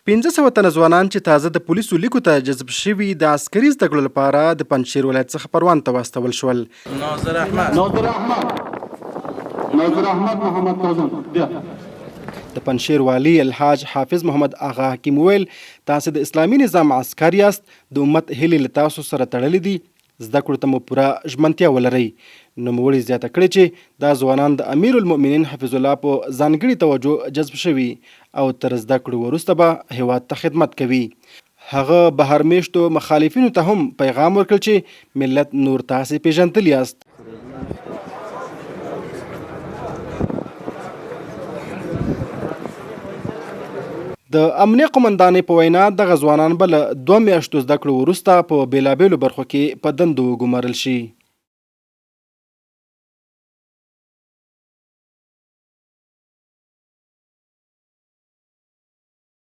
500 تنه ځوانان چې تازه د پولیسو لیکو ته جذب شوي د عسکري زده کړو لپاره د پنجشیر ولایت څخه پروان ته واستول شول. ناظر احمد. ناظر احمد ناظر احمد محمد کاظم بیا. د پنجشیر والي الحاج حافظ محمد اغا حکیم وویل، تاسې د اسلامي نظام عسکر یاست، د امت هیلې له تاسو سره تړلې دي، زده کړو ته مو پوره ژمنتیا ولرئ. نوموړي زیاته کړې چې دا ځوانان د امیرالمؤمنین حفظ الله په ځانګړي توجه جذب شوي او تر زده کړو وروسته به هېواد ته خدمت کوي. هغه بهر مېشتو مخالفینو ته هم پیغام ورکړ چې ملت نور تاسې پېژندلي یاست. د امنیه قومندانۍ په وینا دغه ځوانان به له دوه میاشتو زده کړو وروسته په بېلابېلو برخو کې په دندو وګمارل شي.